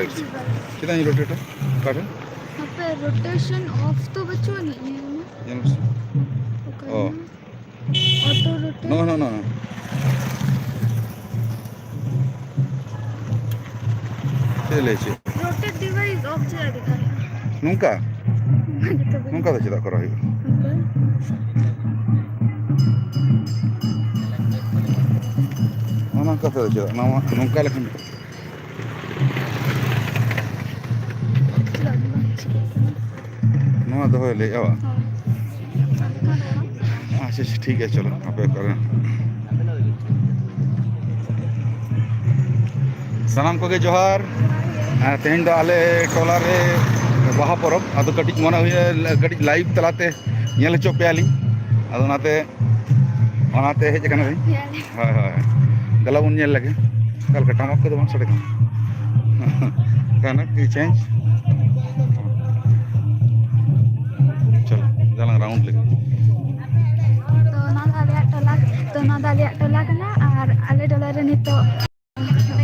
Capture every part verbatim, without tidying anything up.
ᱪᱮᱫᱟᱜ ᱤᱧ ᱨᱳᱴᱮᱴᱟ? ᱚᱠᱟᱨᱮ? ᱦᱟᱯᱮ, ᱨᱳᱴᱮᱥᱚᱱ ᱚᱯᱷ ᱛᱚ ᱵᱟᱹᱪᱩᱜ ᱟᱹᱱᱤᱡ, ᱧᱮᱞ ᱢᱮ᱾ ᱧᱮᱞ ᱢᱮᱥᱮ᱾ ᱚᱠᱟᱨᱮ? ᱚ᱾ ᱚᱴᱳ ᱨᱳᱴᱮᱴ᱾ ᱱᱚᱜᱼᱚ, ᱱᱚᱜᱼᱚ, ᱱᱚᱜᱼᱚ᱾ ᱪᱮᱫ ᱞᱟᱹᱭ ᱪᱮᱫ? ᱨᱳᱴᱮᱴ ᱰᱤᱵᱷᱟᱭᱤᱥ ᱚᱯᱷ ᱪᱮᱫᱟᱜ ᱫᱮᱠᱷᱟᱣᱮᱫᱼᱟ? ᱱᱚᱝᱠᱟ? ᱚᱱᱟ ᱜᱮᱛᱚ ᱵᱟᱹᱧ ᱱᱚᱝᱠᱟ ᱫᱚ ᱪᱮᱫᱟᱜ ᱠᱚᱨᱟᱣ ᱦᱩᱭᱩᱜᱼᱟ? ᱦᱟᱯᱮ᱾ ᱚᱱᱟ ᱠᱟᱛᱷᱟ ᱫᱚ ᱪᱮᱫᱟᱜ? ᱱᱚᱣᱟ ᱱᱚᱝᱠᱟ ᱞᱮᱠᱷᱟᱱ ᱪᱮᱫᱟᱜ ᱵᱟᱝ ᱪᱤᱠᱟᱹᱜ ᱠᱟᱱᱟ? ᱱᱚᱣᱟ ᱫᱚᱦᱚᱭ ᱞᱟᱹᱭᱮᱫᱼᱟ ᱵᱟᱝ? ᱦᱳᱭ᱾ ᱟᱪᱪᱷᱟ, ᱟᱪᱪᱷᱟ, ᱴᱷᱤᱠ ᱜᱮᱭᱟ, ᱪᱚᱞᱚ, ᱟᱯᱮ ᱚᱠᱟᱨᱮ? ᱥᱟᱱᱟᱢ ᱠᱚᱜᱮ ᱡᱚᱦᱟᱨ᱾ ᱟᱨ ᱛᱮᱦᱮᱧ ᱫᱚ ᱟᱞᱮ ᱴᱚᱞᱟ ᱨᱮ ᱵᱟᱦᱟ ᱯᱚᱨᱚᱵᱽ, ᱟᱫᱚ ᱠᱟᱹᱴᱤᱡ ᱢᱚᱱᱮ ᱦᱩᱭᱩᱜᱼᱟ, ᱠᱟᱹᱴᱤᱡ ᱞᱟᱭᱤᱵᱷ ᱛᱟᱞᱟᱛᱮ ᱧᱮᱞ ᱦᱚᱪᱚ ᱯᱮᱭᱟᱞᱤᱧ᱾ ᱟᱫᱚ ᱚᱱᱟᱛᱮ, ᱚᱱᱟᱛᱮ ᱦᱮᱡ ᱟᱠᱟᱱᱟᱞᱤᱧ᱾ ᱦᱳᱭ, ᱦᱳᱭ᱾ ᱫᱮᱞᱟ ᱵᱚᱱ ᱧᱮᱞ ᱞᱮᱜᱮ᱾ ᱚᱠᱟ ᱞᱮᱠᱟ ᱴᱟᱢᱟᱠ ᱠᱚᱫᱚ ᱵᱟᱝ ᱥᱟᱰᱮ ᱠᱟᱱᱟ? ᱚᱱᱠᱟᱱᱟᱜ ᱠᱤ ᱪᱮᱧᱡᱽ? ᱪᱚᱞᱚ, ᱫᱮᱞᱟᱝ ᱨᱟᱣᱩᱱᱰ ᱞᱮᱜᱮ᱾ ᱛᱚ, ᱱᱚᱣᱟ ᱫᱚ ᱟᱞᱮᱭᱟᱜ ᱴᱚᱞᱟ, ᱛᱚ, ᱱᱚᱣᱟ ᱫᱚ ᱟᱞᱮᱭᱟᱜ ᱴᱚᱞᱟ ᱠᱟᱱᱟ᱾ ᱟᱨ ᱟᱞᱮ ᱴᱚᱞᱟ ᱨᱮ ᱱᱤᱛᱚᱜ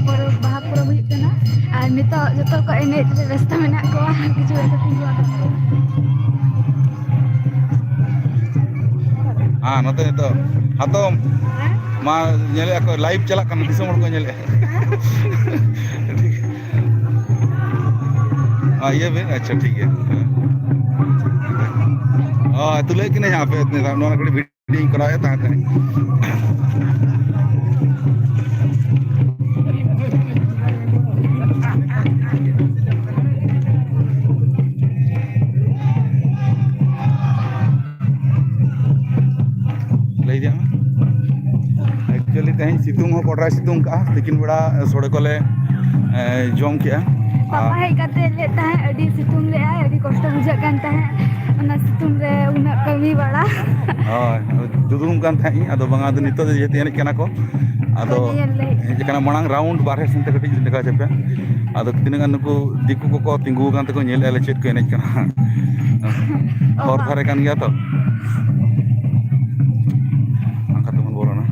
ᱯᱚᱨᱚᱵᱽ, ᱵᱟᱦᱟ ᱯᱚᱨᱚᱵᱽ ᱦᱩᱭᱩᱜ ᱠᱟᱱᱟ᱾ ᱟᱨ ᱱᱤᱛᱚᱜ ᱡᱚᱛᱚ ᱠᱚ ᱮᱱᱮᱡ ᱨᱮ ᱵᱮᱥᱛᱚ ᱢᱮᱱᱟᱜ ᱠᱚᱣᱟ, ᱠᱤᱪᱷᱩ ᱦᱚᱲ ᱠᱚ ᱛᱤᱸᱜᱩ ᱟᱠᱟᱫ ᱠᱚᱣᱟ᱾ ᱦᱮᱸ, ᱱᱚᱛᱮ ᱱᱤᱛᱚᱜ ᱦᱟᱛᱚᱢ ᱢᱟ ᱧᱮᱞᱮᱫᱼᱟ ᱠᱚ, ᱞᱟᱭᱤᱵᱷ ᱪᱟᱞᱟᱜ ᱠᱟᱱᱟ, ᱫᱤᱥᱚᱢ ᱦᱚᱲ ᱠᱚ ᱧᱮᱞᱮᱫᱼᱟ᱾ ᱦᱮᱸ, ᱤᱭᱟᱹ ᱵᱤᱱ, ᱟᱪᱪᱷᱟ, ᱴᱷᱤᱠ ᱜᱮᱭᱟ᱾ ᱦᱮᱸ᱾ ᱚ, ᱛᱩᱞᱟᱹᱣᱮᱫ ᱠᱤᱱᱟᱹᱧ ᱦᱟᱸᱜ, ᱟᱯᱮ ᱱᱚᱣᱟ ᱠᱟᱹᱴᱤᱡ ᱵᱷᱤᱰᱤᱭᱳᱧ ᱠᱚᱨᱟᱣᱮᱫ ᱛᱟᱦᱮᱸ ᱠᱟᱱᱟ᱾ ᱞᱟᱹᱭ ᱤᱫᱤᱭᱟᱜ ᱢᱮ᱾ ᱮᱠᱪᱩᱭᱮᱞᱤ ᱛᱮᱦᱮᱧ ᱥᱤᱛᱩᱝ ᱦᱚᱸ ᱠᱚᱰᱨᱟᱭ ᱥᱤᱛᱩᱝ ᱠᱟᱜᱼᱟ, ᱛᱤᱠᱤᱱ ᱵᱮᱲᱟ ᱥᱚᱲᱮ ᱠᱚᱞᱮ, ᱮ, ᱡᱚᱢ ᱠᱮᱜᱼᱟ᱾ ᱯᱟᱯᱟ ᱟᱨ ᱦᱮᱡ ᱠᱟᱛᱮ ᱞᱟᱹᱭᱮᱫ ᱛᱟᱦᱮᱸᱫ ᱟᱹᱰᱤ ᱥᱤᱛᱩᱝ ᱞᱮᱜᱼᱟᱭ, ᱟᱹᱰᱤ ᱠᱚᱥᱴᱚ ᱵᱩᱡᱷᱟᱹᱜ ᱠᱟᱱ ᱛᱟᱦᱮᱸᱫ ᱚᱱᱟ ᱥᱤᱛᱩᱝ ᱨᱮ ᱩᱱᱟᱹᱜ ᱠᱟᱹᱢᱤ ᱵᱟᱲᱟ᱾ ᱦᱳᱭ, ᱫᱩᱫᱩᱢ ᱠᱟᱱ ᱛᱟᱦᱮᱸᱫ ᱤᱧ, ᱟᱫᱚ ᱵᱟᱝᱟ, ᱟᱫᱚ ᱱᱤᱛᱚᱜ ᱫᱚ ᱡᱮᱦᱮᱛᱩ ᱮᱱᱮᱡ ᱠᱟᱱᱟ ᱠᱚ, ᱟᱫᱚ ᱛᱚ ᱧᱮᱧᱮᱞ ᱞᱮ ᱦᱮᱡ ᱮᱱᱮᱡ ᱠᱟᱱᱟ, ᱢᱟᱲᱟᱝ ᱨᱟᱣᱩᱱᱰ ᱵᱟᱨᱦᱮ ᱥᱮᱱ ᱛᱮ ᱠᱟᱹᱴᱤᱡ ᱫᱮᱠᱷᱟᱣ ᱦᱚᱪᱚ ᱯᱮ᱾ ᱟᱫᱚ ᱛᱤᱱᱟᱹᱜ ᱜᱟᱱ ᱱᱩᱠᱩ ᱫᱤᱠᱩ ᱠᱚᱠᱚ ᱛᱤᱸᱜᱩ ᱟᱠᱟᱱ ᱛᱮᱠᱚ ᱧᱮᱞᱮᱫᱼᱟ ᱞᱮ ᱪᱮᱫ ᱠᱚ ᱮᱱᱮᱡ ᱠᱟᱱᱟ᱾ ᱚ ᱦᱚᱨ ᱢᱟ᱾ ᱫᱷᱟᱨᱮ ᱠᱟᱱ ᱜᱮᱭᱟ ᱛᱚ᱾ ᱚᱱᱠᱟ ᱛᱮᱵᱚᱱ ᱵᱚᱞᱚᱱᱟ᱾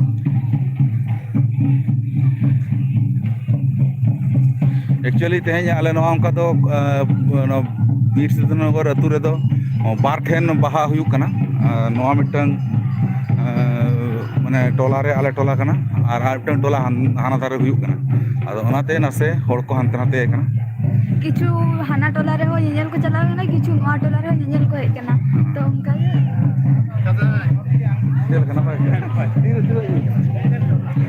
ᱮᱠᱪᱩᱭᱮᱞᱤ ᱛᱮᱦᱮᱧ ᱟᱞᱮ ᱱᱚᱣᱟ ᱚᱱᱠᱟ ᱫᱚ, ᱟᱸ, ᱱᱚᱣᱟ ᱵᱤᱨ ᱥᱤᱫᱷᱩᱱᱚᱜᱚᱨ ᱟᱹᱛᱩ ᱨᱮᱫᱚ ᱵᱟᱨ ᱴᱷᱮᱱ ᱵᱟᱦᱟ ᱦᱩᱭᱩᱜ ᱠᱟᱱᱟ᱾ ᱟᱸ, ᱱᱚᱣᱟ ᱢᱤᱫᱴᱟᱝ, ᱟᱸ, ᱢᱟᱱᱮ ᱴᱚᱞᱟ ᱨᱮ, ᱟᱞᱮ ᱴᱚᱞᱟ ᱠᱟᱱᱟ, ᱟᱨ ᱟᱨ ᱢᱤᱫᱴᱟᱝ ᱴᱚᱞᱟ ᱦᱟᱱ-, ᱦᱟᱱᱟ ᱫᱷᱟᱨᱮ ᱦᱩᱭᱩᱜ ᱠᱟᱱᱟ᱾ ᱟᱫᱚ ᱚᱱᱟᱛᱮ ᱱᱟᱥᱮ ᱦᱚᱲ ᱠᱚ ᱦᱟᱱᱛᱮ ᱱᱟᱛᱮ ᱠᱟᱱᱟ᱾ ᱠᱤᱪᱷᱩ ᱦᱟᱱᱟ ᱴᱚᱞᱟ ᱨᱮᱦᱚᱸ ᱧᱮᱧᱮᱞ ᱠᱚ ᱪᱟᱞᱟᱣ ᱠᱟᱱᱟ, ᱠᱤᱪᱷᱩ ᱱᱚᱣᱟ ᱴᱚᱞᱟ ᱨᱮᱦᱚᱸ ᱧᱮᱧᱮᱞ ᱠᱚ ᱦᱮᱡ ᱠᱟᱱᱟ᱾ ᱛᱚ ᱚᱱᱠᱟ ᱜᱮ᱾ ᱪᱮᱫ ᱞᱮᱠᱟ, ᱱᱟᱯᱟᱭ ᱜᱮ? ᱛᱤᱨᱮ, ᱛᱤᱨᱮ ᱦᱩᱭᱩᱜ ᱠᱟᱱᱟ?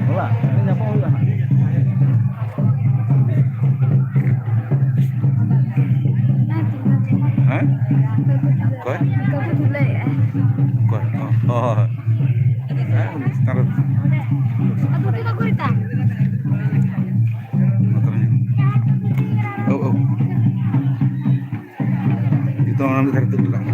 ᱦᱚᱞᱟ? ᱧᱟᱯᱟᱢ ᱦᱩᱭᱩᱜᱼᱟ ᱦᱟᱸᱜ᱾ ᱦᱮᱸ? ᱚᱠᱚᱭ? ᱚᱠᱚᱭ? ᱚ, ᱦᱚᱸ, ᱦᱚᱸ, ᱦᱚᱸ᱾ ᱦᱮᱸ, ᱩᱱᱤ ᱪᱮᱛᱟᱱ ᱨᱮ᱾ ᱱᱚᱛᱮ ᱨᱮ ᱧᱮᱞ᱾ ᱳ, ᱳ᱾ ᱱᱤᱛᱚᱜ ᱚᱱᱟ ᱢᱤᱫ ᱫᱷᱟᱨᱮ ᱛᱮ ᱪᱟᱞᱟᱜ ᱢᱮ᱾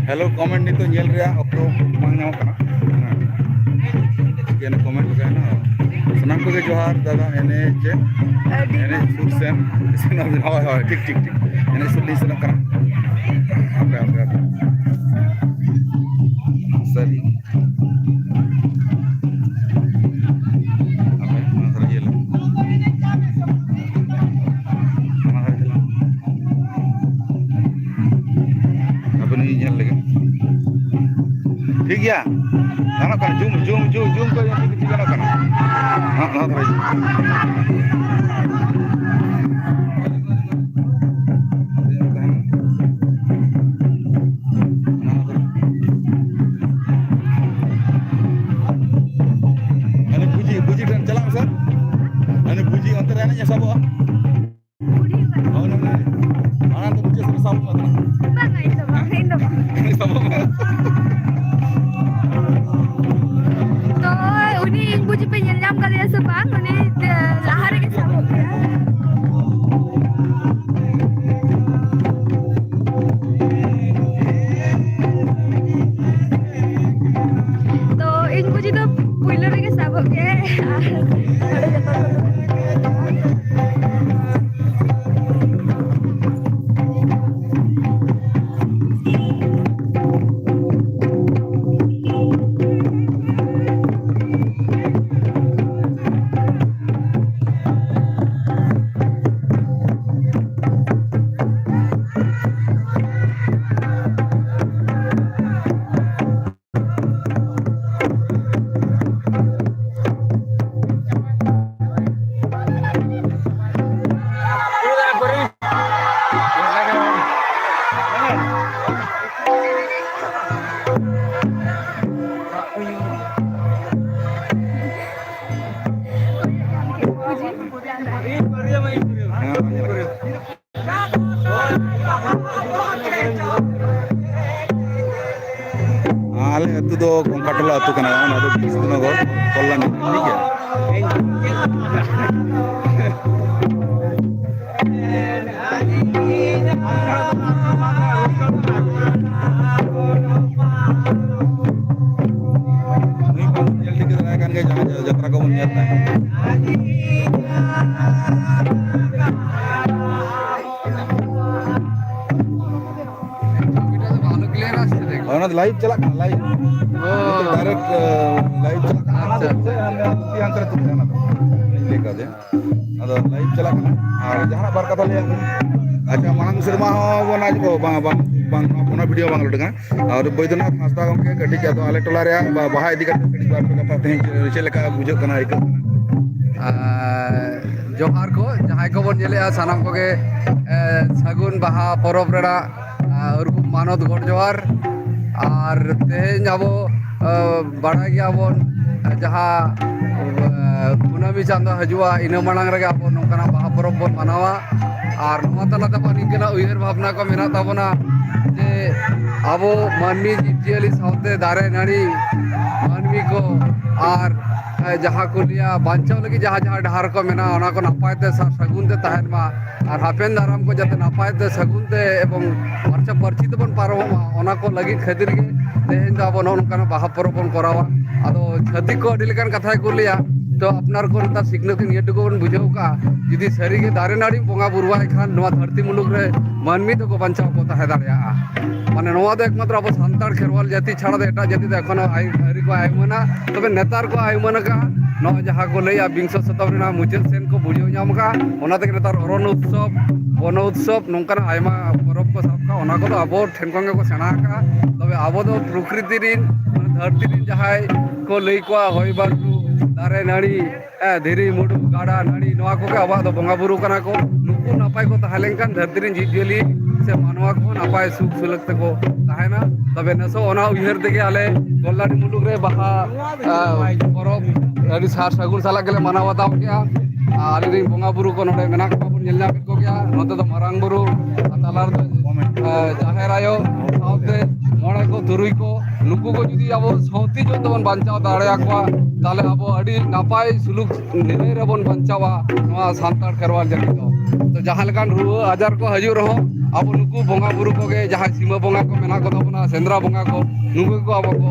ᱦᱮᱞᱳ, ᱠᱚᱢᱮᱱᱴ ᱱᱤᱛᱚᱜ ᱧᱮᱞ ᱨᱮᱭᱟᱜ ᱚᱠᱛᱚ ᱵᱟᱝ ᱧᱟᱢᱚᱜ ᱠᱟᱱᱟ᱾ ᱦᱮᱸ᱾ ᱪᱤᱠᱟᱹᱭᱮᱱᱟ, ᱠᱚᱢᱮᱱᱴ ᱞᱮᱠᱟ ᱦᱮᱱᱟᱜᱼᱟ᱾ ᱥᱟᱱᱟᱢ ᱠᱚᱜᱮ ᱡᱚᱦᱟᱨ ᱫᱟᱫᱟ, ᱮᱱᱮᱡ ᱪᱮᱫ? ᱟᱹᱰᱤ ᱮᱱᱮᱡ ᱥᱩᱨ ᱥᱮᱱ᱾ ᱦᱳᱭ, ᱦᱳᱭ, ᱴᱷᱤᱠ, ᱴᱷᱤᱠ, ᱴᱷᱤᱠ᱾ ᱮᱱᱮᱡ ᱥᱩᱨ ᱞᱤᱧ ᱥᱮᱱᱚᱜ ᱠᱟᱱᱟ᱾ ᱦᱟᱯᱮ, ᱦᱟᱯᱮ, ᱦᱟᱯᱮ᱾ ᱥᱟᱹᱨᱤ᱾ ᱦᱟᱯᱮ, ᱚᱱᱟ ᱫᱷᱟᱨᱮ ᱤᱭᱟᱹ ᱞᱮ᱾ ᱚᱱᱟ ᱫᱷᱟᱨᱮ ᱪᱟᱞᱟᱜ᱾ ᱦᱟᱯᱮ, ᱱᱩᱭ ᱧᱮᱞ ᱞᱮᱜᱮ᱾ ᱴᱷᱤᱠ ᱜᱮᱭᱟ, ᱜᱟᱱᱚᱜ ᱠᱟᱱᱟ᱾ ᱡᱩᱢ, ᱡᱩᱢ, ᱡᱩᱢ, ᱡᱩᱢ ᱠᱚ ᱡᱩᱢ ᱠᱤᱪᱷᱩ ᱜᱟᱱᱚᱜ ᱠᱟᱱᱟ᱾ ᱦᱚᱸ, ᱱᱚᱣᱟ ᱫᱷᱟᱨᱮ ᱦᱤᱡᱩᱜ᱾ ᱦᱟᱱᱮ ᱵᱩᱡᱤ, ᱵᱩᱡᱤ ᱴᱷᱮᱱ ᱪᱟᱞᱟᱜ ᱢᱮᱥᱮ᱾ ᱦᱟᱱᱮ ᱵᱩᱡᱤ ᱚᱱᱛᱮ ᱨᱮ ᱮᱱᱮᱡ ᱮ ᱥᱟᱵᱚᱜᱼᱟ᱾ ᱦᱳᱭ, ᱱᱚᱰᱮ ᱢᱟᱲᱟᱝ ᱫᱚ ᱢᱩᱪᱟᱹᱫ ᱥᱮᱫ ᱥᱟᱵᱚᱜ ᱢᱟ ᱛᱟᱦᱞᱮ᱾ ᱵᱟᱝᱟ, ᱤᱧ ᱫᱚ ᱵᱟᱝ, ᱤᱧ ᱫᱚ ᱵᱟᱝ᱾ ᱩᱱᱤ ᱥᱟᱵᱚᱜ ᱢᱮ᱾ ᱛᱚ, ᱩᱱᱤ ᱤᱧ ᱵᱩᱡᱤ ᱯᱮ ᱧᱮᱞ ᱧᱟᱢ ᱠᱟᱫᱮᱭᱟ ᱥᱮ ᱵᱟᱝ? ᱩᱱᱤ, ᱮ, ᱞᱟᱦᱟ ᱨᱮᱜᱮ ᱥᱟᱵᱚᱜ ᱠᱟᱱᱟ᱾ ᱛᱚ, ᱤᱧ ᱵᱩᱡᱤ ᱫᱚ ᱯᱩᱭᱞᱩ ᱨᱮᱜᱮ ᱥᱟᱵᱚᱜ ᱜᱮ, ᱟᱨ ᱱᱚᱰᱮ ᱡᱚᱛᱚ ᱦᱚᱲ ᱠᱚ ᱫᱩᱲᱩᱵ ᱟᱠᱟᱱᱟ᱾ ᱫᱚ ᱠᱚᱝᱠᱟᱴᱚᱞᱟ ᱟᱹᱛᱩ ᱠᱟᱱᱟ, ᱚᱱᱟ ᱫᱚ ᱵᱤᱥᱱᱩᱱᱚᱜᱚᱨ ᱠᱚᱞᱞᱟᱱᱤ, ᱴᱷᱤᱠ ᱜᱮᱭᱟ᱾ ᱱᱩᱭ ᱵᱚᱱ ᱧᱮᱞ ᱴᱷᱤᱠ ᱫᱟᱲᱮᱭᱟᱭ ᱠᱟᱱ ᱜᱮᱭᱟ, ᱡᱟᱦᱟᱸ ᱡᱟᱛᱨᱟ ᱠᱚᱵᱚᱱ ᱧᱮᱞ ᱛᱟᱦᱮᱸᱫ᱾ ᱚᱱᱟ ᱫᱚ ᱞᱟᱭᱤᱵᱷ ᱪᱟᱞᱟᱜ ᱠᱟᱱᱟ, ᱞᱟᱭᱤᱵᱷ᱾ ᱚ᱾ ᱱᱤᱛᱚᱜ ᱰᱟᱭᱨᱮᱠᱴ, ᱟ, ᱞᱟᱭᱤᱵᱷ ᱪᱟᱞᱟᱜ ᱠᱟᱱᱟ᱾ ᱟᱪᱪᱷᱟ, ᱟᱪᱪᱷᱟ᱾ ᱦᱟᱱᱛᱮ ᱨᱮ ᱛᱩᱫ ᱠᱟᱱᱟ᱾ ᱤᱧ ᱞᱟᱹᱭ ᱠᱟᱫᱮᱭᱟ᱾ ᱟᱫᱚ ᱞᱟᱭᱤᱵᱷ ᱪᱟᱞᱟᱜ ᱠᱟᱱᱟ᱾ ᱟᱨ ᱡᱟᱦᱟᱱᱟᱜ ᱵᱟᱨ ᱠᱟᱛᱷᱟ ᱞᱟᱹᱭ ᱟᱵᱚᱱ᱾ ᱟᱪᱪᱷᱟ, ᱢᱟᱲᱟᱝ ᱥᱮᱨᱢᱟ ᱦᱚᱸ ᱵᱚᱱ ᱟᱡ ᱠᱚ ᱵᱟᱝ, ᱵᱟᱝ, ᱵᱟᱝ, ᱚᱱᱟ ᱵᱷᱤᱰᱤᱭᱳ ᱵᱟᱝ ᱞᱳᱰ ᱠᱟᱱᱟ᱾ ᱟᱨ ᱵᱳᱭᱫᱚᱱᱟᱛᱷ ᱦᱟᱸᱥᱫᱟ ᱜᱚᱢᱠᱮ, ᱠᱟᱹᱴᱤᱡ ᱟᱫᱚ ᱟᱞᱮ ᱴᱚᱞᱟ ᱨᱮᱭᱟᱜ ᱵᱟ-, ᱵᱟᱦᱟ ᱤᱫᱤ ᱠᱟᱛᱮ ᱠᱟᱹᱴᱤᱡ ᱵᱟᱨ ᱯᱮ ᱠᱟᱛᱷᱟ ᱛᱮᱦᱮᱧ ᱪᱮᱫ, ᱪᱮᱫ ᱞᱮᱠᱟ ᱵᱩᱡᱷᱟᱹᱜ ᱠᱟᱱᱟ, ᱟᱹᱭᱠᱟᱹᱜ ᱠᱟᱱᱟ? ᱟᱨ ᱡᱚᱦᱟᱨ ᱠᱚ, ᱡᱟᱦᱟᱸᱭ ᱠᱚᱵᱚᱱ ᱧᱮᱞᱮᱜᱼᱟ, ᱥᱟᱱᱟᱢ ᱠᱚᱜᱮ, ᱮ, ᱥᱟᱹᱜᱩᱱ ᱵᱟᱦᱟ ᱯᱚᱨᱚᱵᱽ ᱨᱮᱱᱟᱜ, ᱟ, ᱩᱨᱜᱩᱢ ᱢᱟᱱᱚᱛ ᱜᱚᱰ ᱡᱚᱦᱟᱨ᱾ ᱟᱨ ᱛᱮᱦᱮᱧ ᱟᱵᱚ, ᱟ, ᱵᱟᱲᱟᱭ ᱜᱮᱭᱟᱵᱚᱱ, ᱡᱟᱦᱟᱸ, ᱟ, ᱠᱩᱱᱟᱹᱢᱤ ᱪᱟᱸᱫᱚ ᱦᱤᱡᱩᱜᱼᱟ, ᱤᱱᱟᱹ ᱢᱟᱲᱟᱝ ᱨᱮᱜᱮ ᱟᱵᱚ ᱱᱚᱝᱠᱟᱱᱟᱜ ᱵᱟᱦᱟ ᱯᱚᱨᱚᱵᱽ ᱵᱚᱱ ᱢᱟᱱᱟᱣᱟ᱾ ᱟᱨ ᱱᱚᱣᱟ ᱛᱟᱞᱟ ᱛᱮ ᱟᱵᱚᱣᱟᱜ ᱱᱤᱝᱠᱟᱹᱱᱟᱜ ᱩᱭᱦᱟᱹᱨ ᱵᱷᱟᱵᱽᱱᱟ ᱠᱚ ᱢᱮᱱᱟᱜ ᱛᱟᱵᱚᱱᱟ ᱡᱮ ᱟᱵᱚ ᱢᱟᱹᱱᱢᱤ, ᱡᱤᱵᱽᱼᱡᱤᱭᱟᱹᱞᱤ ᱥᱟᱶᱛᱮ ᱫᱟᱨᱮ ᱱᱟᱹᱲᱤ, ᱢᱟᱹᱱᱢᱤ ᱠᱚ ᱟᱨ, ᱮ, ᱡᱟᱦᱟᱸ ᱠᱚ ᱞᱟᱹᱭᱟ ᱵᱟᱧᱪᱟᱣ ᱞᱟᱹᱜᱤᱫ ᱡᱟᱦᱟᱸ ᱡᱟᱦᱟᱸ ᱰᱟᱦᱟᱨ ᱠᱚ ᱢᱮᱱᱟᱜᱼᱟ, ᱚᱱᱟ ᱠᱚ ᱱᱟᱯᱟᱭ ᱛᱮ ᱥᱟ-, ᱥᱟᱹᱜᱩᱱ ᱛᱮ ᱛᱟᱦᱮᱱ ᱢᱟ᱾ ᱟᱨ ᱦᱟᱯᱮᱱ ᱫᱟᱨᱟᱢ ᱠᱚ ᱡᱟᱛᱮ ᱱᱟᱯᱟᱭ ᱛᱮ, ᱥᱟᱹᱜᱩᱱ ᱛᱮ ᱮᱵᱚᱝ ᱯᱷᱟᱨᱪᱟ ᱯᱷᱟᱹᱨᱪᱤ ᱛᱮᱵᱚᱱ ᱯᱟᱨᱚᱢᱚᱜ ᱢᱟ, ᱚᱱᱟ ᱠᱚ ᱞᱟᱹᱜᱤᱫ ᱠᱷᱟᱹᱛᱤᱨ ᱜᱮ ᱛᱮᱦᱮᱧ ᱫᱚ ᱟᱵᱚ ᱱᱚᱜᱼᱚ ᱱᱚᱝᱠᱟᱱᱟᱜ ᱵᱟᱦᱟ ᱯᱚᱨᱚᱵᱽ ᱵᱚᱱ ᱠᱚᱨᱟᱣᱟ᱾ ᱟᱫᱚ ᱪᱷᱟᱹᱛᱤᱠ ᱠᱚ ᱟᱹᱰᱤ ᱞᱮᱠᱟᱱ ᱠᱟᱛᱷᱟ ᱜᱮᱠᱚ ᱞᱟᱹᱭᱟ, ᱛᱚ ᱟᱯᱱᱟᱨ ᱠᱚ ᱱᱮᱛᱟᱨ ᱥᱤᱠᱷᱱᱟᱹᱛ ᱱᱤᱭᱟᱹ ᱴᱩᱠᱩ ᱵᱚᱱ ᱵᱩᱡᱷᱟᱹᱣ ᱠᱟᱜᱼᱟ, ᱡᱩᱫᱤ ᱥᱟᱹᱨᱤ ᱜᱮ ᱫᱟᱨᱮ ᱱᱟᱹᱲᱤ ᱵᱚᱸᱜᱟ ᱵᱩᱨᱩᱣᱟᱭ ᱠᱷᱟᱱ ᱱᱚᱣᱟ ᱫᱷᱟᱹᱨᱛᱤ ᱢᱩᱞᱩᱠ ᱨᱮ ᱢᱟᱹᱱᱢᱤ ᱫᱚᱠᱚ ᱵᱟᱧᱪᱟᱣ ᱠᱚ ᱛᱟᱦᱮᱸ ᱫᱟᱲᱮᱭᱟᱜᱼᱟ᱾ ᱢᱟᱱᱮ ᱱᱚᱣᱟ ᱫᱚ ᱮᱠᱢᱟᱛᱨᱚ ᱟᱵᱚ ᱥᱟᱱᱛᱟᱲ ᱠᱷᱮᱨᱣᱟᱞ ᱡᱟᱹᱛᱤ ᱪᱷᱟᱲᱟ ᱫᱚ ᱮᱴᱟᱜ ᱡᱟᱹᱛᱤ ᱫᱚ ᱮᱠᱷᱚᱱᱳ ᱟᱹᱣᱨᱤ ᱠᱚ ᱟᱭᱢᱟᱹᱱᱟ᱾ ᱛᱚᱵᱮ ᱱᱮᱛᱟᱨ ᱠᱚ ᱟᱭᱢᱟᱹᱱ ᱟᱠᱟᱫᱼᱟ᱾ ᱱᱚᱜᱼᱚᱭ ᱡᱟᱦᱟᱸ ᱠᱚ ᱞᱟᱹᱭᱟ ᱵᱤᱝᱥᱚ ᱥᱚᱛᱟᱵᱫᱤ ᱨᱮᱱᱟᱜ ᱢᱩᱪᱟᱹᱫ ᱥᱮᱱ ᱠᱚ ᱵᱩᱡᱷᱟᱹᱣ ᱧᱟᱢ ᱟᱠᱟᱫᱼᱟ᱾ ᱚᱱᱟ ᱛᱮᱜᱮ ᱱᱮᱛᱟᱨ ᱚᱨᱚᱱ ᱩᱛᱥᱚᱵᱽ, ᱵᱚᱱᱚ ᱩᱛᱥᱚᱵᱽ, ᱱᱚᱝᱠᱟᱱᱟᱜ ᱟᱭᱢᱟ ᱯᱚᱨᱚᱵᱽ ᱠᱚ ᱥᱟᱵ ᱠᱟᱜᱼᱟ᱾ ᱚᱱᱟ ᱠᱚᱫᱚ ᱟᱵᱚ ᱴᱷᱮᱱ ᱠᱷᱚᱱ ᱜᱮᱠᱚ ᱥᱮᱬᱟ ᱟᱠᱟᱫᱼᱟ᱾ ᱛᱚᱵᱮ ᱟᱵᱚ ᱫᱚ ᱯᱨᱚᱠᱨᱤᱛᱤ ᱨᱤᱱ, ᱫᱷᱟᱹᱨᱛᱤ ᱨᱤᱱ ᱡᱟᱦᱟᱸᱭ ᱠᱚ ᱞᱟᱹᱭ ᱠᱚᱣᱟ, ᱦᱚᱭ ᱵᱟᱹᱨᱰᱩ, ᱫᱟᱨᱮ ᱱᱟᱹᱲᱤ, ᱦᱮᱸ, ᱫᱷᱤᱨᱤ ᱢᱩᱰᱩ, ᱜᱟᱰᱟ ᱱᱟᱹᱲᱤ, ᱱᱚᱣᱟ ᱠᱚᱜᱮ ᱟᱵᱚᱣᱟᱜ ᱫᱚ ᱵᱚᱸᱜᱟ ᱵᱩᱨᱩ ᱠᱟᱱᱟ ᱠᱚ᱾ ᱱᱩᱠᱩ ᱱᱟᱯᱟᱭ ᱠᱚ ᱛᱟᱦᱮᱸ ᱞᱮᱱᱠᱷᱟᱱ ᱫᱷᱟᱹᱨᱛᱤ ᱨᱮᱱ ᱡᱤᱵᱽᱼᱡᱤᱭᱟᱹᱞᱤ ᱥᱮ ᱢᱟᱱᱣᱟ ᱠᱚᱦᱚᱸ ᱱᱟᱯᱟᱭ ᱥᱩᱠ ᱥᱩᱞᱟᱹᱠ ᱛᱮᱠᱚ ᱛᱟᱦᱮᱱᱟ᱾ ᱛᱚᱵᱮ ᱱᱮᱥ ᱦᱚᱸ ᱚᱱᱟ ᱩᱭᱦᱟᱹᱨ ᱛᱮᱜᱮ ᱟᱞᱮ ᱠᱚᱞᱞᱟᱱᱤ ᱢᱩᱞᱩᱠ ᱨᱮ ᱵᱟᱦᱟ, ᱟ, ᱯᱚᱨᱚᱵᱽ ᱟᱹᱰᱤ ᱥᱟᱨ ᱥᱟᱹᱜᱩᱱ ᱥᱟᱞᱟᱜ ᱜᱮᱞᱮ ᱢᱟᱱᱟᱣ ᱵᱟᱛᱟᱣ ᱠᱮᱜᱼᱟ᱾ ᱟᱨ ᱟᱞᱮ ᱨᱮᱱ ᱵᱚᱸᱜᱟ ᱵᱩᱨᱩ ᱠᱚ ᱱᱚᱰᱮ ᱢᱮᱱᱟᱜ ᱠᱚᱣᱟ ᱵᱚᱱ ᱧᱮᱞ ᱧᱟᱢᱮᱫ ᱠᱚᱜᱮᱭᱟ᱾ ᱱᱚᱛᱮ ᱫᱚ ᱢᱟᱨᱟᱝ ᱵᱩᱨᱩ, ᱟᱨ ᱛᱟᱞᱟ ᱨᱮᱫᱚ, ᱟ, ᱡᱟᱦᱮᱨ ᱟᱭᱳ, ᱥᱟᱶᱛᱮ ᱢᱚᱬᱮ ᱠᱚ, ᱛᱩᱨᱩᱭ ᱠᱚ, ᱱᱩᱠᱩ ᱠᱚ ᱡᱩᱫᱤ ᱟᱵᱚ ᱥᱟᱶᱛᱮ ᱡᱩᱫᱤ ᱵᱚᱱ ᱵᱟᱧᱪᱟᱣ ᱫᱟᱲᱮᱭᱟᱠᱚᱣᱟ, ᱛᱟᱦᱚᱞᱮ ᱟᱵᱚ ᱟᱹᱰᱤ ᱱᱟᱯᱟᱭ ᱥᱩᱞᱩᱠ ᱱᱤᱨᱟᱹᱭ ᱨᱮᱵᱚᱱ ᱵᱟᱧᱪᱟᱣᱟ ᱱᱚᱣᱟ ᱥᱟᱱᱛᱟᱲ ᱠᱷᱮᱨᱣᱟᱞ ᱡᱟᱹᱛᱤ ᱫᱚ᱾ ᱛᱚ, ᱡᱟᱦᱟᱸ ᱞᱮᱠᱟᱱ ᱨᱩᱣᱟᱹ ᱟᱡᱟᱨ ᱠᱚ ᱦᱤᱡᱩᱜ ᱨᱮᱦᱚᱸ, ᱟᱵᱚ ᱱᱩᱠᱩ ᱵᱚᱸᱜᱟ ᱵᱩᱨᱩ ᱠᱚᱜᱮ, ᱡᱟᱦᱟᱸᱭ ᱥᱤᱢᱟᱹ ᱵᱚᱸᱜᱟ ᱠᱚ ᱢᱮᱱᱟᱜ ᱠᱚᱛᱟ ᱵᱚᱱᱟ, ᱥᱮᱸᱫᱽᱨᱟ ᱵᱚᱸᱜᱟ ᱠᱚ, ᱱᱩᱠᱩ ᱜᱮᱠᱚ ᱟᱵᱚ ᱠᱚ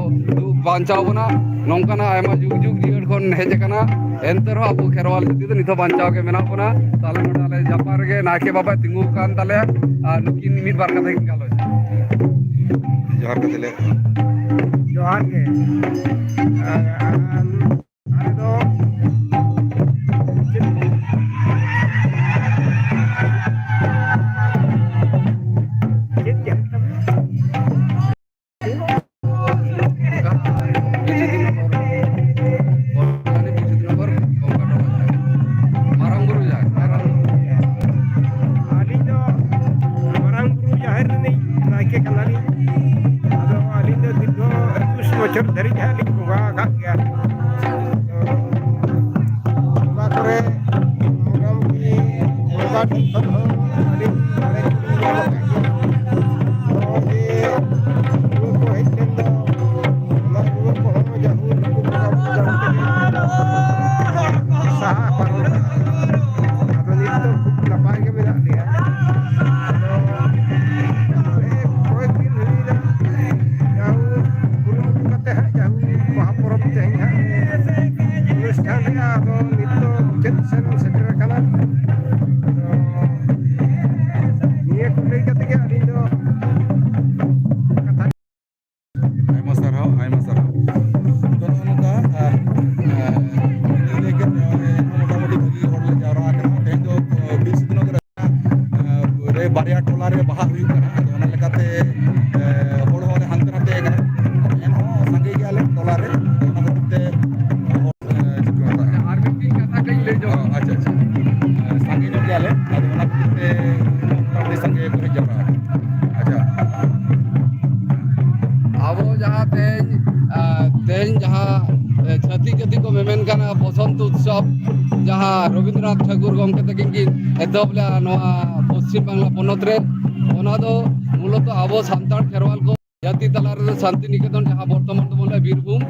ᱵᱟᱧᱪᱟᱣ ᱵᱚᱱᱟ᱾ ᱱᱚᱝᱠᱟᱱᱟᱜ ᱟᱭᱢᱟ ᱡᱩᱜᱽ ᱡᱩᱜᱽ ᱡᱤᱭᱟᱹᱲ ᱠᱷᱚᱱ ᱦᱮᱡ ᱟᱠᱟᱱᱟ᱾ ᱮᱱᱛᱮ ᱨᱮᱦᱚᱸ ᱟᱵᱚ ᱠᱷᱮᱨᱣᱟᱞ ᱡᱟᱹᱛᱤ ᱫᱚ ᱱᱤᱛ ᱦᱚᱸ ᱵᱟᱧᱪᱟᱣ ᱜᱮ ᱢᱮᱱᱟᱜ ᱵᱚᱱᱟ᱾ ᱛᱟᱦᱞᱮ ᱱᱚᱰᱮ ᱟᱞᱮ ᱡᱟᱯᱟᱜ ᱨᱮᱜᱮ ᱱᱟᱭᱠᱮ ᱵᱟᱵᱟᱭ ᱛᱤᱸᱜᱩ ᱟᱠᱟᱱ ᱛᱟᱞᱮᱭᱟ, ᱟᱨ ᱱᱩᱠᱤᱱ ᱢᱤᱫ ᱵᱟᱨ ᱠᱟᱛᱷᱟ ᱠᱤᱱ ᱜᱟᱞᱚᱪᱟ᱾ ᱡᱚᱦᱟᱨ ᱜᱮ ᱛᱟᱦᱞᱮ᱾ ᱡᱚᱦᱟᱨ ᱜᱮ᱾ ᱟᱨ, ᱟᱨ ᱟᱞᱮ ᱫᱚ ᱪᱮᱫ, ᱪᱮᱫ ᱡᱟᱦᱮᱨ ᱛᱟᱵᱚᱱ? ᱢᱟᱨᱟᱝ ᱵᱩᱨᱩ ᱡᱟᱦᱮᱨ, ᱢᱟᱨᱟᱝ ᱵᱩᱨᱩ᱾ ᱟᱹᱞᱤᱧ ᱫᱚ ᱢᱟᱨᱟᱝ ᱵᱩᱨᱩ ᱡᱟᱦᱮᱨ ᱨᱤᱱᱤᱡ ᱱᱟᱭᱠᱮ ᱠᱟᱱᱟᱞᱤᱧ᱾ ᱟᱫᱚ ᱟᱹᱞᱤᱧ ᱫᱚ ᱫᱤᱨᱜᱷᱚ ᱮᱠᱩᱥ ᱵᱚᱪᱷᱚᱨ ᱫᱷᱟᱹᱨᱤᱡ ᱦᱟᱸᱜ ᱞᱤᱧ ᱵᱚᱸᱜᱟ ᱟᱠᱟᱫ ᱜᱮᱭᱟ᱾ ᱟᱫᱚ ᱚᱱᱟ ᱠᱚᱨᱮ ᱢᱚᱴᱟᱢᱩᱴᱤ ᱵᱚᱸᱜᱟ ᱴᱷᱮᱱ ᱠᱷᱚᱱ ᱦᱚᱸ ᱟᱹᱰᱤ ᱫᱟᱲᱮ ᱠᱚᱞᱤᱧ ᱧᱟᱢ ᱟᱠᱟᱫ ᱜᱮᱭᱟ᱾ ᱱᱚᱜᱼᱚᱭ ᱡᱮ ᱨᱩᱣᱟᱹ ᱠᱚ ᱦᱮᱡ ᱞᱮᱱ ᱫᱚ, ᱚᱱᱟ ᱨᱩᱣᱟᱹ ᱠᱚᱦᱚᱸ ᱡᱟᱹᱦᱩ ᱱᱩᱠᱩ ᱵᱚᱸᱜᱟ ᱵᱩᱨᱩ ᱡᱟᱹᱦᱩ ᱛᱮᱜᱮ ᱥᱟᱦᱟ ᱯᱟᱨᱚᱢ ᱟᱠᱟᱱᱟ᱾ ᱟᱫᱚ ᱱᱤᱛ ᱫᱚ ᱠᱷᱩᱵ ᱱᱟᱯᱟᱭ ᱜᱮ ᱢᱮᱱᱟᱜ ᱞᱮᱭᱟ᱾ ᱟᱫᱚ ᱱᱚᱜᱼᱚᱭ ᱠᱚᱭᱮᱠ ᱫᱤᱱ ᱦᱩᱭᱱᱟ, ᱡᱟᱹᱦᱩ ᱠᱩᱨᱩᱢᱩᱴᱩ ᱠᱟᱛᱮ ᱦᱟᱸᱜ ᱡᱟᱹᱦᱩ ᱵᱟᱦᱟ ᱯᱚᱨᱚᱵᱽ ᱛᱮᱦᱮᱧ ᱦᱟᱸᱜ ᱚᱱᱩᱥᱴᱷᱟᱱ ᱨᱮᱭᱟᱜ ᱟᱫᱚ ᱱᱤᱛ ᱫᱚ ᱢᱩᱪᱟᱹᱫ ᱥᱮᱱ ᱥᱮᱴᱮᱨ ᱟᱠᱟᱱᱟ᱾ ᱟᱫᱚ ᱱᱤᱭᱟᱹ ᱠᱚ ᱞᱟᱹᱭ ᱠᱟᱛᱮ ᱜᱮ ᱟᱹᱞᱤᱧ ᱫᱚ ᱠᱟᱛᱷᱟ᱾ ᱟᱭᱢᱟ ᱥᱟᱨᱦᱟᱣ, ᱟᱭᱢᱟ ᱥᱟᱨᱦᱟᱣ᱾ ᱛᱚ, ᱱᱚᱜᱼᱚ ᱱᱚᱝᱠᱟ, ᱟᱨ, ᱟᱨ, ᱞᱟᱹᱭ ᱞᱮᱠᱷᱟᱱ, ᱟᱨ, ᱢᱚᱴᱟᱢᱩᱴᱤ ᱵᱷᱟᱹᱜᱤ ᱦᱚᱲ ᱞᱮ ᱡᱟᱣᱨᱟ ᱟᱠᱟᱱᱟ᱾ ᱛᱮᱦᱮᱧ ᱫᱚ, ᱟᱨ, ᱵᱤᱨ ᱥᱤᱫᱷᱩ ᱱᱚᱜᱚᱨ ᱨᱮ, ᱟᱨ, ᱨᱮ ᱵᱟᱨᱭᱟ ᱴᱚᱞᱟ ᱨᱮ ᱵᱟᱦᱟ ᱦᱩᱭᱩᱜ ᱠᱟᱱᱟ᱾ ᱟᱫᱚ ᱚᱱᱟ ᱞᱮᱠᱟᱛᱮ, ᱟᱨ, ᱦᱚᱲ ᱦᱚᱸ ᱞᱮ ᱦᱟᱱᱛᱮ ᱱᱟᱛᱮ ᱟᱠᱟᱱᱟ᱾ ᱮᱱᱦᱚᱸ ᱥᱟᱸᱜᱮ ᱜᱮᱭᱟᱞᱮ ᱴᱚᱞᱟ ᱨᱮ᱾ ᱟᱫᱚ ᱚᱱᱟ ᱠᱷᱟᱹᱛᱤᱨ ᱛᱮ, ᱟᱨ ᱢᱤᱫᱴᱤᱡ ᱠᱟᱛᱷᱟ ᱠᱟᱹᱡ ᱞᱟᱹᱭ ᱡᱚᱝ᱾ ᱚ, ᱟᱪᱪᱷᱟ, ᱟᱪᱪᱷᱟ᱾ ᱥᱟᱸᱜᱮ ᱧᱚᱜ ᱜᱮᱭᱟᱞᱮ, ᱟᱫᱚ ᱚᱱᱟ ᱠᱷᱟᱹᱛᱤᱨ ᱛᱮ ᱢᱚᱴᱟᱢᱩᱴᱤ ᱥᱟᱸᱜᱮ ᱠᱚ ᱦᱮᱡ ᱡᱟᱣᱨᱟ ᱟᱠᱟᱱᱟ᱾ ᱟᱪᱪᱷᱟ᱾ ᱟᱵᱚ ᱡᱟᱦᱟᱸ ᱛᱮᱦᱮᱧ, ᱟ, ᱛᱮᱦᱮᱧ ᱡᱟᱦᱟᱸ, ᱮ, ᱪᱷᱟᱹᱛᱤᱠ ᱡᱟᱹᱛᱤ ᱠᱚ ᱢᱮᱢᱮᱱ ᱠᱟᱱᱟ ᱵᱚᱥᱚᱱᱛ ᱩᱛᱥᱚᱵᱽ, ᱡᱟᱦᱟᱸ ᱨᱚᱵᱤᱱᱫᱨᱚᱱᱟᱛᱷ ᱴᱷᱟᱹᱠᱩᱨ ᱜᱚᱢᱠᱮ ᱛᱟᱹᱠᱤᱱ ᱠᱤᱱ ᱮᱛᱚᱦᱚᱵ ᱞᱮᱫᱼᱟ ᱱᱚᱣᱟ ᱯᱚᱥᱪᱤᱢ ᱵᱟᱝᱞᱟ ᱯᱚᱱᱚᱛ ᱨᱮ, ᱚᱱᱟ ᱫᱚ ᱢᱩᱞᱚᱛᱚ ᱟᱵᱚ ᱥᱟᱱᱛᱟᱲ ᱠᱷᱮᱨᱣᱟᱞ ᱠᱚ ᱡᱟᱹᱛᱤ ᱛᱟᱞᱟ ᱨᱮᱫᱚ ᱥᱟᱱᱛᱤᱱᱤᱠᱮᱛᱚᱱ, ᱡᱟᱦᱟᱸ ᱵᱚᱨᱛᱚᱢᱟᱱ ᱫᱚᱵᱚᱱ ᱞᱟᱹᱭᱟ ᱵᱤᱨᱵᱷᱩᱢ,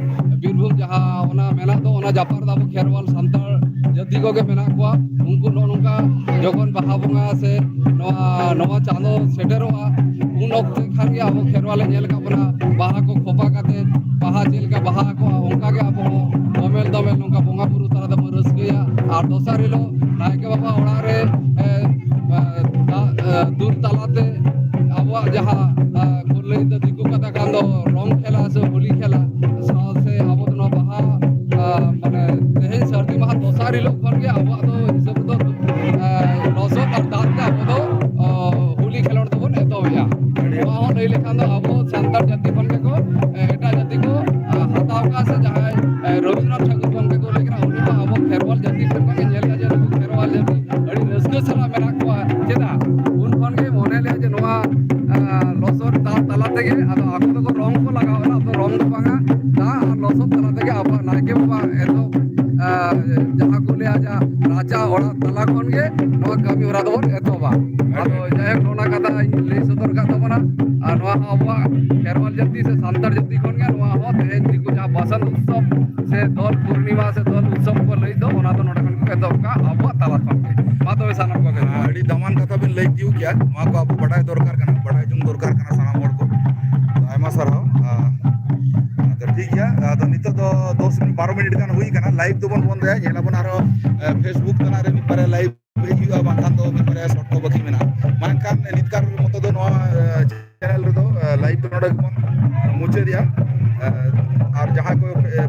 ᱵᱤᱨᱵᱷᱩᱢ ᱡᱟᱦᱟᱸ ᱚᱱᱟ ᱢᱮᱱᱟᱜ ᱫᱚ, ᱚᱱᱟ ᱡᱟᱯᱟᱜ ᱨᱮᱫᱚ ᱟᱵᱚ ᱠᱷᱮᱨᱣᱟᱞ ᱥᱟᱱᱛᱟᱲ ᱡᱟᱹᱛᱤ ᱠᱚᱜᱮ ᱢᱮᱱᱟᱜ ᱠᱚᱣᱟ᱾ ᱩᱱᱠᱩ ᱱᱚᱜᱼᱚ ᱱᱚᱝᱠᱟ ᱡᱚᱠᱷᱚᱱ ᱵᱟᱦᱟ ᱵᱚᱸᱜᱟ ᱥᱮ ᱱᱚᱣᱟ, ᱱᱚᱣᱟ ᱪᱟᱸᱫᱚ ᱥᱮᱴᱮᱨᱚᱜᱼᱟ, ᱩᱱ ᱚᱠᱛᱮ ᱠᱷᱟᱱ ᱜᱮ ᱟᱵᱚ ᱠᱷᱮᱨᱣᱟᱞᱮ ᱧᱮᱞ ᱟᱠᱟᱫ ᱵᱚᱱᱟ, ᱵᱟᱦᱟ ᱠᱚ ᱠᱷᱚᱯᱟ ᱠᱟᱛᱮ ᱵᱟᱦᱟ ᱪᱮᱫ ᱞᱮᱠᱟ ᱵᱟᱦᱟ ᱠᱚᱜᱼᱟ, ᱚᱱᱠᱟ ᱜᱮ ᱟᱵᱚ ᱦᱚᱸ ᱫᱚᱢᱮᱞ ᱫᱚᱢᱮᱞ ᱱᱚᱝᱠᱟ ᱵᱚᱸᱜᱟ ᱵᱩᱨᱩ ᱛᱟᱞᱟ ᱛᱮᱵᱚᱱ ᱨᱟᱹᱥᱠᱟᱹᱭᱟ᱾ ᱟᱨ ᱫᱚᱥᱟᱨ ᱦᱤᱞᱳᱜ ᱱᱟᱭᱠᱮ ᱵᱟᱵᱟ ᱚᱲᱟᱜ ᱨᱮ, ᱮ, ᱮ, ᱫᱟᱜ, ᱮ, ᱫᱩᱞ ᱛᱟᱞᱟᱛᱮ ᱟᱵᱚᱣᱟᱜ ᱡᱟᱦᱟᱸ, ᱮ, ᱠᱚ ᱞᱟᱹᱭ ᱫᱚ ᱫᱤᱠᱩ ᱠᱟᱛᱷᱟ ᱠᱷᱟᱱ ᱫᱚ ᱨᱚᱝ ᱠᱷᱮᱞᱟ ᱥᱮ ᱦᱳᱞᱤ ᱠᱷᱮᱞᱟ, ᱥᱟᱶᱛᱮ ᱟᱵᱚ ᱫᱚ ᱱᱚᱣᱟ ᱵᱟᱦᱟ, ᱮ, ᱢᱟᱱᱮ ᱛᱮᱦᱮᱧ ᱥᱟᱹᱨᱫᱤ ᱢᱟᱦᱟ ᱫᱚᱥᱟᱨ ᱦᱤᱞᱳᱜ ᱠᱷᱚᱱ ᱜᱮ ᱟᱵᱚᱣᱟᱜ ᱫᱚ ᱦᱤᱥᱟᱹᱵ ᱫᱚ, ᱮ, ᱞᱚᱥᱚᱫ ᱟᱨ ᱫᱟᱜ ᱛᱮ ᱟᱵᱚ ᱫᱚ, ᱚ, ᱦᱳᱞᱤ ᱠᱷᱮᱞᱳᱰ ᱫᱚᱵᱚᱱ ᱮᱛᱚᱦᱚᱵᱮᱜᱼᱟ᱾ ᱱᱚᱣᱟ ᱦᱚᱸ ᱞᱟᱹᱭ ᱞᱮᱠᱷᱟᱱ ᱫᱚ ᱟᱵᱚ ᱥᱟᱱᱛᱟᱲ ᱡᱟᱹᱛᱤ ᱠᱷᱚᱱ ᱜᱮᱠᱚ, ᱮ, ᱮᱴᱟᱜ ᱡᱟᱹᱛᱤ ᱠᱚ, ᱮ, ᱦᱟᱛᱟᱣ ᱠᱟᱜᱼᱟ, ᱥᱮ ᱡᱟᱦᱟᱸᱭ, ᱮ, ᱨᱚᱵᱤᱱᱫᱨᱚᱱᱟᱛᱷ ᱴᱷᱟᱹᱠᱩᱨ ᱜᱚᱢᱠᱮ ᱠᱚ ᱞᱟᱹᱭ ᱠᱟᱱᱟ, ᱩᱱᱤ ᱫᱚ ᱟᱵᱚ ᱠᱷᱮᱨᱣᱟᱞ ᱡᱟᱹᱛᱤ ᱴᱷᱮᱱ ᱠᱷᱚᱱ ᱜᱮ ᱧᱮᱞ ᱮᱫᱟ ᱡᱮ ᱱᱩᱠᱩ ᱠᱷᱮᱨᱣᱟᱞ ᱡᱟᱹᱛᱤ ᱟᱹᱰᱤ ᱨᱟᱹᱥᱠᱟᱹ ᱥᱟᱞᱟᱜ ᱢᱮᱱᱟᱜ ᱠᱚᱣᱟ᱾ ᱪᱮᱫᱟᱜ? ᱩᱱ ᱠᱷᱚᱱ ᱜᱮ ᱢᱚᱱᱮ ᱞᱮᱫᱼᱟ ᱡᱮ ᱱᱚᱣᱟ, ᱮ, ᱞᱚᱥᱚᱫ ᱫᱟᱜ ᱛᱟᱞᱟ ᱛᱮᱜᱮ, ᱟᱫᱚ ᱟᱠᱚ ᱫᱚᱠᱚ ᱨᱚᱝ ᱠᱚ ᱞᱟᱜᱟᱣ ᱮᱫᱟ, ᱟᱫᱚ ᱨᱚᱝ ᱫᱚ ᱵᱟᱝᱟ, ᱫᱟᱜ ᱟᱨ ᱞᱚᱥᱚᱫ ᱛᱟᱞᱟ ᱛᱮᱜᱮ ᱟᱵᱚᱣᱟᱜ ᱱᱟᱭᱠᱮ ᱵᱟᱵᱟ ᱮᱛᱚᱦᱚᱵ, ᱮ, ᱡᱟᱦᱟᱸ ᱠᱚ ᱞᱟᱹᱭᱟ ᱡᱟᱦᱟᱸ ᱨᱟᱪᱟ ᱚᱲᱟᱜ ᱛᱟᱞᱟ ᱠᱷᱚᱱ ᱜᱮ ᱱᱚᱣᱟ ᱠᱟᱹᱢᱤ ᱦᱚᱨᱟ ᱫᱚᱵᱚᱱ ᱮᱛᱚᱦᱚᱵᱟ᱾ ᱟᱫᱚ ᱡᱟᱭᱦᱳᱠ, ᱱᱚᱣᱟ ᱠᱟᱛᱷᱟ ᱤᱧ ᱞᱟᱹᱭ ᱥᱚᱫᱚᱨ ᱠᱟᱜ ᱛᱟᱵᱚᱱᱟ᱾ ᱟᱨ ᱱᱚᱣᱟ ᱦᱚᱸ ᱟᱵᱚᱣᱟᱜ ᱠᱷᱮᱨᱣᱟᱞ ᱡᱟᱹᱛᱤ ᱥᱮ ᱥᱟᱱᱛᱟᱲ ᱡᱟᱹᱛᱤ ᱠᱷᱚᱱ ᱜᱮ ᱱᱚᱣᱟ ᱦᱚᱸ ᱛᱮᱦᱮᱧ ᱫᱤᱠᱩ ᱡᱟᱦᱟᱸ ᱵᱟᱥᱟᱱᱛ ᱩᱛᱥᱚᱵ ᱥᱮ ᱫᱳᱞ ᱯᱩᱨᱱᱤᱢᱟ ᱥᱮ ᱫᱳᱞ ᱩᱛᱥᱚᱵ ᱠᱚ ᱞᱟᱹᱭ ᱫᱚ, ᱚᱱᱟ ᱫᱚ ᱱᱚᱰᱮ ᱠᱷᱚᱱ ᱜᱮ ᱮᱛᱚᱦᱚᱵ ᱠᱟᱜᱼᱟ ᱟᱵᱚᱣᱟᱜ ᱛᱟᱞᱟ ᱠᱷᱚᱱ ᱜᱮ᱾ ᱢᱟ ᱛᱚᱵᱮ ᱥᱟᱱᱟᱢ ᱠᱚᱜᱮ᱾ ᱟᱹᱰᱤ ᱫᱟᱢᱟᱱ ᱠᱟᱛᱷᱟ ᱵᱤᱱ ᱞᱟᱹᱭ ᱛᱤᱭᱳᱜ ᱠᱮᱜᱼᱟ᱾ ᱱᱚᱣᱟ ᱠᱚ ᱟᱵᱚ ᱵᱟᱰᱟᱭ ᱫᱚᱨᱠᱟᱨ ᱠᱟᱱᱟ, ᱵᱟᱰᱟᱭ ᱡᱚᱝ ᱫᱚᱨᱠᱟᱨ ᱠᱟᱱᱟ ᱥᱟᱱᱟᱢ ᱦᱚᱲ ᱠᱚ᱾ ᱟᱭᱢᱟ ᱥᱟᱨᱦᱟᱣ᱾ ᱟᱨ ᱟᱫᱚ ᱴᱷᱤᱠ ᱜᱮᱭᱟ, ᱟᱫᱚ ᱱᱤᱛᱚᱜ ᱫᱚ ᱫᱚᱥ ᱢᱤᱱᱤᱴ, ᱵᱟᱨᱚ ᱢᱤᱱᱤᱴ ᱜᱟᱱ ᱦᱩᱭ ᱠᱟᱱᱟ, ᱞᱟᱭᱤᱵᱷ ᱫᱚᱵᱚᱱ ᱵᱚᱱᱫᱚᱭᱟ᱾ ᱧᱮᱞᱟᱵᱚᱱ ᱟᱨᱦᱚᱸ, ᱮ, Facebook ᱛᱟᱞᱟ ᱨᱮ ᱢᱤᱫ ᱵᱟᱨᱭᱟ ᱞᱟᱭᱤᱵᱷ ᱦᱮᱡ ᱦᱩᱭᱩᱜᱼᱟ, ᱵᱟᱝᱠᱷᱟᱱ ᱫᱚ ᱢᱤᱫ ᱵᱟᱨᱭᱟ ᱥᱚᱨᱛᱚ ᱵᱟᱹᱠᱤ ᱢᱮᱱᱟᱜᱼᱟ᱾ ᱢᱟ ᱮᱱᱠᱷᱟᱱ ᱱᱤᱛᱠᱟᱨ ᱢᱚᱛᱚ ᱫᱚ ᱱᱚᱣᱟ, ᱮ, ᱪᱮᱱᱮᱞ ᱨᱮᱫᱚ, ᱮ, ᱞᱟᱭᱤᱵᱷ ᱫᱚ ᱱᱚᱰᱮ ᱜᱮᱵᱚᱱ ᱢᱩᱪᱟᱹᱫᱮᱜᱼᱟ᱾ ᱮ, ᱟᱨ ᱡᱟᱦᱟᱸᱭ ᱠᱚ, ᱮ,